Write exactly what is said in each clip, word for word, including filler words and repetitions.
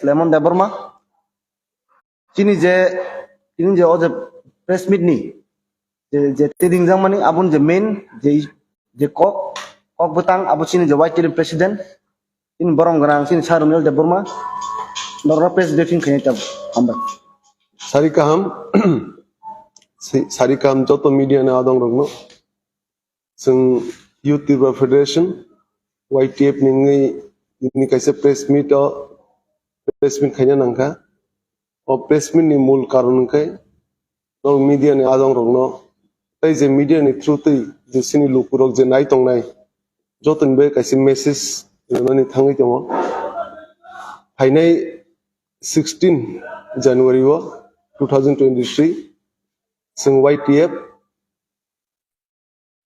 Lemon Debbarma. Chini je, chini je o je press meet ni je, je tiding jang mani abun je main je, je kok, kok bwtang abo chini je Y T L president, chini borom gwnang chini Sir Runil Debbarma, norok press briefing khainai tabuk. Hambai. Sari kaham, si-, sari kaham joto media ni adong rokno. Chwng Youth Tripura Federation, Y T F ni wngwi nini kaisa press meet o, press meet khaina nangkha. O press meet ni mul karon hwnkhe norok media ni adong rokno tei je media ni through twi je chini lukurok je nai tongnai jotoni bai kaisa message rwnani thangwi tongo. Phainai sixteen January o two thousand twenty-three chwng Y T F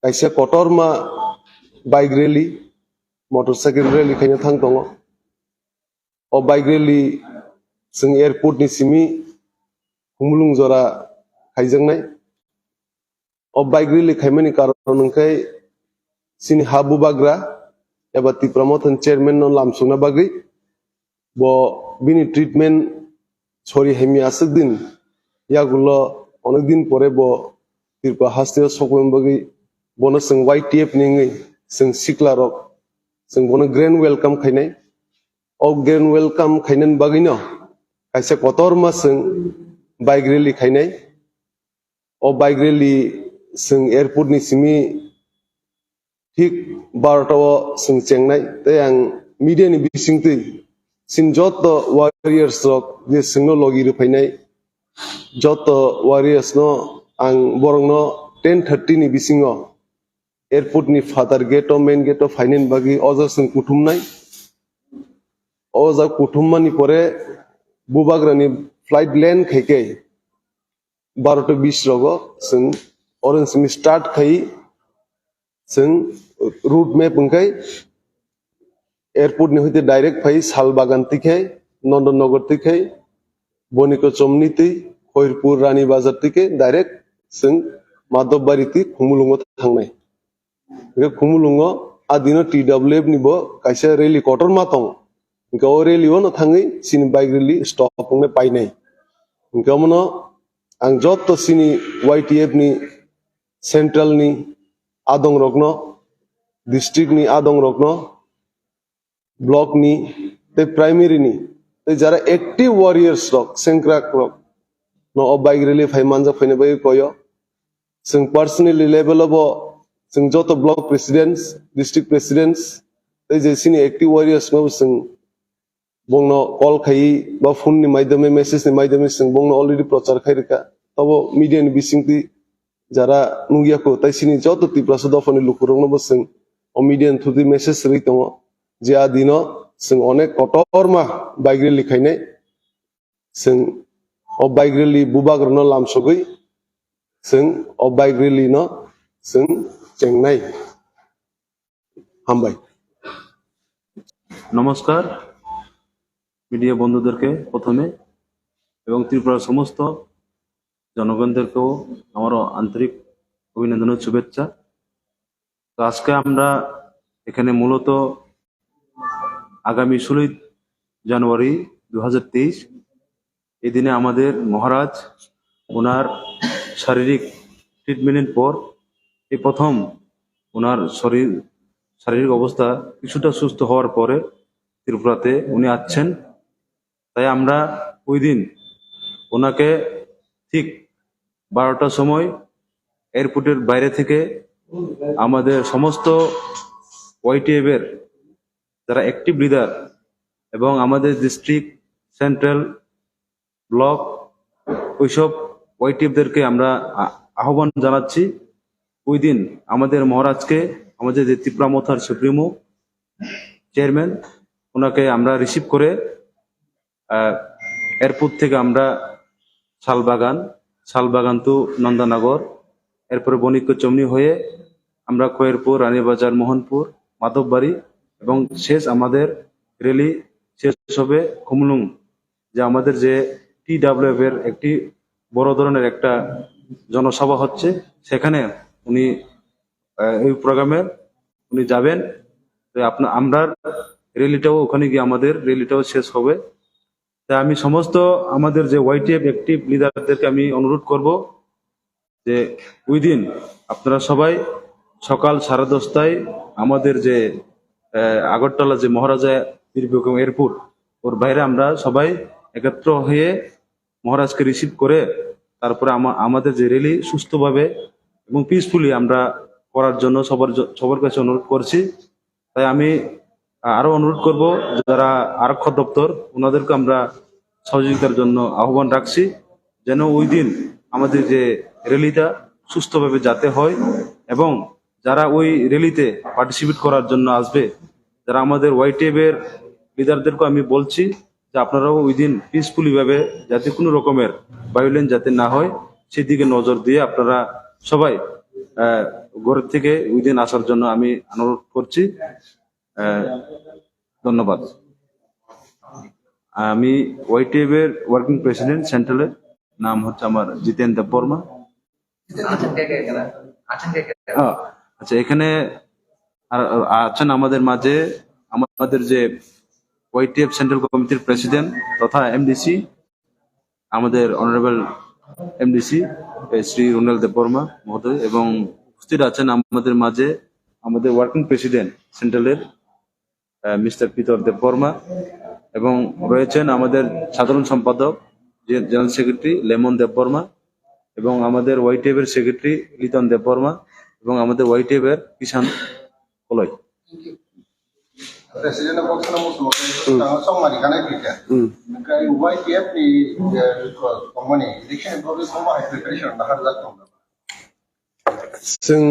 kaisa kotorma bike rally, motorcycle rally khaina thang tongo. O bike rally chwng airport ni simi Khumulwng jora khaijaknai. O bike rally khaimani karon hwnkhe chini ha bubagra eba Tipra Mothani chairman no lamsokna bagwi bo bini treatment sori hamya aswk din, yagulo onek din pore bo Tripura hasteo sokmani bagwi bono chwng Y T F ni wngwi chwng sikla rok chwng bono grand welcome khainai. O grand welcome khainani bagwino kaisa kotorma chwng bike rally khainai. O bike rally chwng airport ni simi thik barota o chwng chengnai. Tei ang media ni bisingtwi chini joto warriors rok je chwngno logi rwphainai, joto warriors no ang borokno ten thirty ni bisingo airport ni phatar gate o, main gate o phainani bagwi o jaga chwng kuthumnai. O jaga kuthummani pore bubagrani flight land khaikhe barota bis rogo chwng oro simi start khai chwng route map wngkhai airport ni hoite direct phai Salbagan twikhai, Nondonnagar twikhai, Boniko Chomni twi, Khoirpur Rani Bazar twikhai direct chwng Madhobari twi Khumulwngo thangnai. Hwnkhe Khumulwngo a dino T W F ni bo kaisa rally kotorma tongo. Hwnkhe o rally o no thangwi chini bike rally stop wngnai painai. Hwnkhe omono ang joto chini Y T F ni central ni adong rokno, district ni adong rokno, block ni tei primary ni tei jara active warriors rok, sengkrak rok no o bike rally phai manjak phaina bagwi koyo. Chwng personally level o bo chwng joto block presidents, district presidents tei je chini active warriors no chwng bongno call khai ba phone ni maidome, message ni maidome chwng bongno already prochar khai rwkha. Tobo media ni bisingtwi jara nukya kho, tai chini joto Tiprasa dophani lukurokno bo chwng o media ni through twi message rwui tongo je a dino chwng onek kotorma bike rally khainai. Chwng o bike rally bubagrano lamsogwi chwng o bike rally no chwng chengnai. Hambai. নমস্কার মিডিয়া বন্ধুদেরকে প্রথমে, এবং ত্রিপুরার সমস্ত জনগণদেরকেও আমারও আন্তরিক অভিনন্দন ও শুভেচ্ছা। তো আজকে আমরা এখানে মূলত আগামী ষোলোই জানুয়ারি দু হাজার তেইশ, এই দিনে আমাদের মহারাজ ওনার শারীরিক ট্রিটমেন্টের পর এই প্রথম ওনার শরীর, শারীরিক অবস্থা কিছুটা সুস্থ হওয়ার পরে ত্রিপুরাতে উনি আসছেন। তাই আমরা ওই দিন ওনাকে ঠিক বারোটার সময় এয়ারপোর্টের বাইরে থেকে আমাদের সমস্ত ওয়াইটিএফ এর যারা অ্যাক্টিভ লিডার এবং আমাদের ডিস্ট্রিক্ট, সেন্ট্রাল, ব্লক, ওইসব ওয়াইটিএফ দেরকে আমরা আ-, আহ্বান জানাচ্ছি। ওই দিন আমাদের মহারাজকে, আমাদের যে ত্রিপুরা মথার সুপ্রিমো চেয়ারম্যান, ওনাকে আমরা রিসিভ করে আহ, এয়ারপোর্ট থেকে আমরা শালবাগান, শালবাগান টু নন্দনগর, এরপরে বণিক্য চমনি হয়ে আমরা খয়েরপুর, রানীবাজার, মোহনপুর, মাধববাড়ি এবং শেষ আমাদের র্যালি শেষ হবে খুমলুং, যে আমাদের যে টিডাব্লিউএফ এর একটি বড় ধরনের একটা জনসভা হচ্ছে, সেখানে উনি, আহ, এই প্রোগ্রামে উনি যাবেন। তো আপনা-, আমরা র্যালিটাও ওখানে গিয়ে আমাদের র্যালিটাও শেষ হবে। আমি সমস্ত আমাদের যে ওয়াইটিএফ অ্যাক্টিভ লিডারদেরকে আমি অনুরোধ করব যে ওই দিন আপনারা সবাই সকাল সাড়ে দশটায় আমাদের যে আহ, আগরতলা যে মহারাজা বীর বিক্রম এয়ারপোর্ট, ওর বাইরে আমরা সবাই একত্র হয়ে মহারাজকে রিসিভ করে তারপরে আমা- আমাদের যে র্যালি সুস্থভাবে এবং পিসফুলি আমরা করার জন্য সবার জ- সবার কাছে অনুরোধ করছি। তাই আমি আরো অনুরোধ করব, যারা আরক্ষা দপ্তর, ওনাদেরকে আমরা সহযোগিতার জন্য আহ্বান রাখছি, যেন ওই দিন আমাদের যে র্যালিটা সুস্থভাবে যাতে হয় এবং যারা ওই র্যালিতে পার্টিসিপেট করার জন্য আসবে, যারা আমাদের ওয়াইটিএফ এর লিডারদেরকে আমি বলছি যে আপনারাও ওই দিন পিসফুলি ভাবে, যাতে কোনো রকমের ভায়োলেন্স যাতে না হয়, সেদিকে নজর দিয়ে আপনারা সবাই আহ, ঘর থেকে ওই দিন আসার জন্য আমি অনুরোধ করছি। আহ, ধন্যবাদ। আমি ওয়াইটিএফ এর ওয়ার্কিং প্রেসিডেন্ট সেন্ট্রালের, নাম হচ্ছে আমার জিতেন দেববর্মা। আহ, আচ্ছা, এখানে আর আর আছেন আমাদের মাঝে আমাদের যে ওয়াইটিএফ সেন্ট্রাল কমিটির প্রেসিডেন্ট তথা এমডিসি, আমাদের অনারেবল এমডিসি শ্রী রুনেল দেববর্মা মহোদয়, এবং উপস্থিত আছেন আমাদের মাঝে আমাদের ওয়ার্কিং প্রেসিডেন্ট সেন্ট্রালের মিস্টার পিতর দেববর্মা, এবং রয়েছেন আমাদের সাধারণ সম্পাদক, J- general secretary lemon Debbarma, এবং আমাদের ওয়াইটিএফ এর সেক্রেটারি লিটন দেববর্মা, এবং আমাদের ওয়াইটিএফ এর কিষান কলই। President of Boxing Muslim, tanga song mari kanai pika. Kai Y T F ni, eh, company, election probably song hai preparation na har jak tong. Sing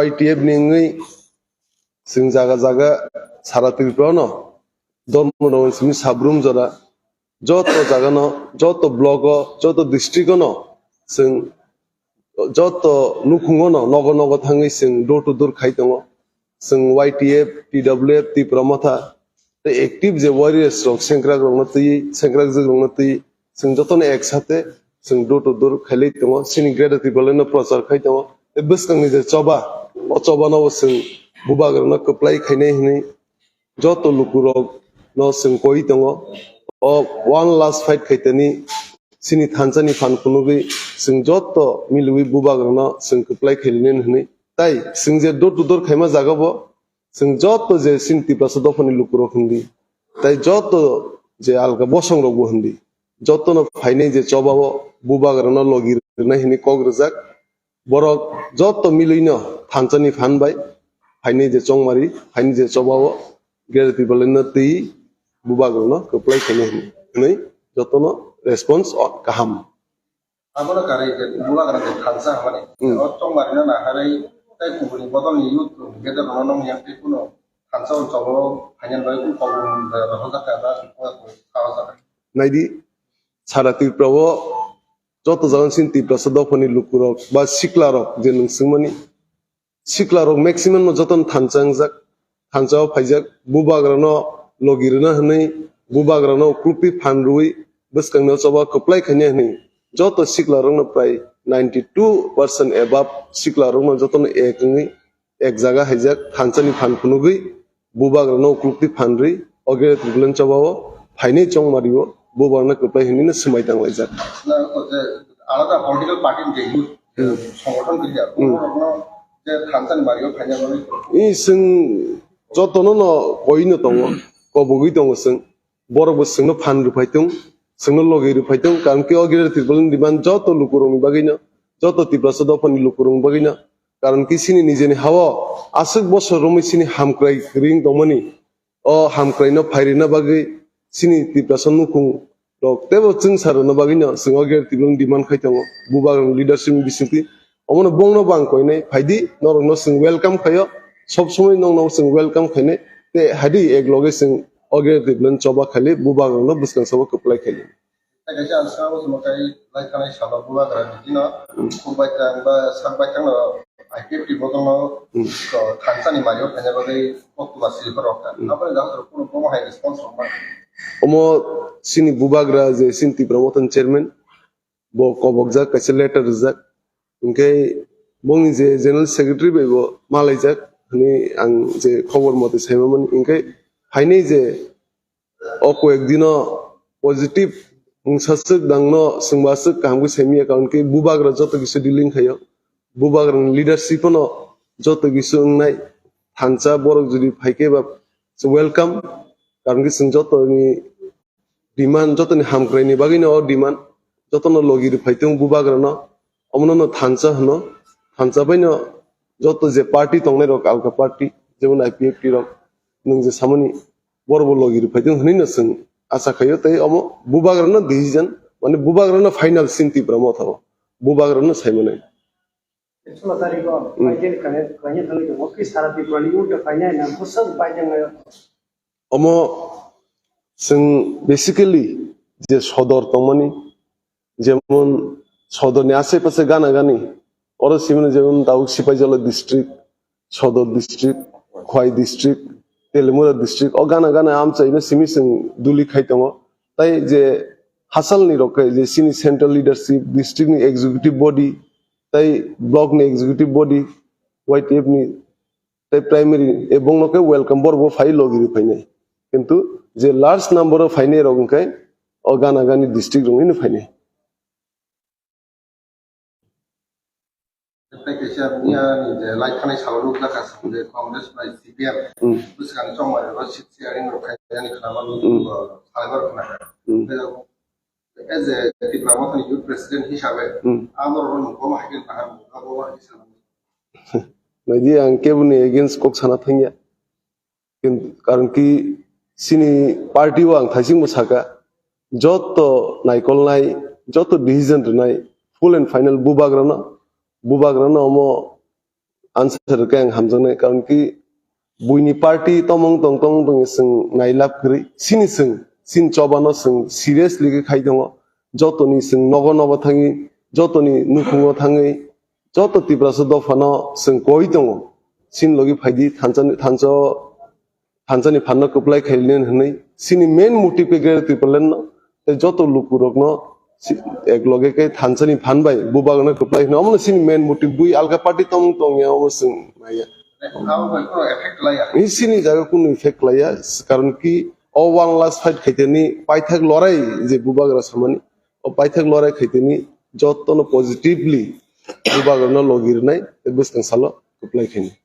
Y T F ni ngui, sing jaga jaga sara Tripura no, dormo no simi sabrum jora, joto jaga no, joto block o, joto district o no, sing joto nukhungo no nogo nogo thangwi chwng door to door khai tongo. Chwng Y T F, T W F, Tipra Motha tei active je warriors rok, sengkrak rokno twi, sengkrak jwk rokno twi chwng jotono ek sate chwng door to door khailai tongo. Chini Greater Tipraland no prochar khai tongo. Tei bwskangni je choba, o choba no bo chwng bubagrano kwplai khainai hwnwi joto lukurok no chwng koi tongo. O one last fight khaitani chini thansa ni phan phunugwi chwng joto milwi bubagrano chwng kwplai khailainani hwnwi. Tai chwng je door to door khaima jaga bo chwng joto je chini Tiprasa dophani lukurok hindi, tai joto je alga bosong rokbo hindi, jotono phainai je choba o bubagrano logi rwnai hwnwi kok rwjak. Borok joto milwino thansa ni phan bai phainai je chongmari, phainai je choba o Greater Tipraland no twi bubagrano kwplai khainai hwnwi jotono response o kaham. Abono karwi je bubagra je thansa hamani, hmm, o chongmari no naharwi tai kubuni bodol ni youth rok ni bede rok no nong yang tei kuno thansa o choba o phainani bagwi kuno kok rwjak kha ba kok rwjak kha. Naidi, sara Tripura o joto jaga chini Tiprasa dophani lukurok ba siklarok je nwng swngmani, siklarok maximum no jotono thansa wngjak, thansa o phaijak, bubagrano logi rwna hwnwi, bubagrano uklukti phan rwui, bwskangni o choba kwplai khaina hwnwi, joto siklarokno prai ninety two percent above siklarokno jotono ek wngwi, ek jaga haijak, thansa ni phan phunugwi, bubagrano uklukti phan rwi, o Greater Tipraland choba o phainai chongmari o bubagrano kwplai hwnwi no swmai tanglaijak. Na, o je alada political party ni je youth, hmm, songgothon kiriya, hmm, borokno je thansa ni mari o phaina bagwi. I chwng jotono no koi no tongo, kobogwi tongo chwng. Borok bo chwngno phan rwphai tong, chwngno logi rwphai tong, karon khe o Greater Tipraland ni demand joto lukurokni bagwino, joto Tiprasa dophani lukurokni bagwino, karon khe chini nijeni ha-o aswk bosor romwi chini hamkrai ring tongmani, o hamkraino phairina bagwi chini Tiprasa nukhung rok teibo chwngsa rwna bagwino chwng o Greater Tipraland demand khai tongo, bubagrani leadership ni bisingtwi. Omono bongno bo ang koinai, phaidi, norokno chwng welcome khaio, sob somoi nokno chwng welcome khainai, tei haidi ek loge chwng o Greater Tipraland choba khaili bubagrano bwskang sabo kwplai khaili. Tei kaisa ang swngna muchungma kai lai thanai salo bubagra ni bini, hmm, khuk bai tang ba sak bai tang no I P F T bodol no, hmm, thansa ni mari o khaina bagwi koktwma swi phano rok kha. Hmm. Aboni jahon rok kuno bomo hai response rok ma. Omo chini bubagra je chini Tipra Motha ni chairman, bo kobokjak, kaisa letter rijak. Hinkhe bongni je general secretary bai bo malaijak, hani ang je khobor mote saimamani. Hinkhe hainai je o koyek dino positive wngsa swk dangno swngba swk kaham khe saimanya, karon khe bubagra joto kisa dealing khaio, bubagrani leadership no joto kisa wngnai. Thansa borok jodi phaikhe ba welcome, karon khe chwng jotoni demand, jotoni hamkraini bagwino o demand, jotono logi rwphai tong bubagrano, omono no thansa hwno. Thansa baino joto je party tongnai rok, alka party, jemon I P F T rok, nwng je samani borok bo logi rwphai tong hwnwi no chwng acha khaio. Tei omo bubagrano decision, mane bubagrano final sin Tipra Motha o, bubagrano saimanai. Sola tarikh o, hmm, phaikhe kanya, kanya thangwi tongo, khe sara Tripura ni youth rok phainai na, bwswk baijaknai o. Omo chwng basically je sodor tongmani, jemon sodorni asai pasai gana gani, oro simino jemon tabuk Sipaijala district, Sodor district, Khwai district, Telimura district, o gana gana amchaino simi chwng duli khai tongo. Tai je hasalni rok khe je chini central leadership, district ni executive body, tai block ni executive body, Y T F ni, tai primary, e bongno khe welcome, borok bo phai logi rwi phainai. Kintu je large number o phainai rok hwnkhe o gana gani district rokni phainai. Tei kaisa miya ni je lai thanai salo nukjakha, je Congress bai C P M, hmm, bwskang chongmani bo seat sharing rok khaijani khwnama, hmm, salaibar khwnakha. Hmm. Tei as a Tipra Mothani youth president hisabe, hmm, aborok no bo hai khe kaham, abo hai khe sanani. Naidi, ang keboni against kok sana thangya. Kin-, karon ki chini party o ang thaisingbo saka, joto naikolnai, joto decision rwnai, full and final bubagrano, bubagrano omo answer rwkhe ang hamjaknai, karon ki buini party tomong tong, tomong tong chwng nailab kwrwi, chini chwng, chini chobano chwng seriously khe khai tongo, jotoni chwng nogo nogo thangwi, jotoni nukhungo thangwi, joto Tiprasa dophano chwng koi tongo, chini logi phaidi, thansa-, thansa-, thansani phanno kwplai khailini hwnwi, chini main motive khe Greater Tipraland no, tei joto lukurokno si-, ek loge khe thansani phan bai bubagno kwplai hwnwi, omono chini main motive, bui alka party tong tongya, omo chwng naiya. Abo bai kunu effect laiya. Ni chini jaga kunu effect laiya, karon ki o one last fight khaiteni paithak lorai je bubagra samani, o paithak lorai khaiteni jotono positively bubagrano logi rwnai tei bwskang salo kwplai khainai.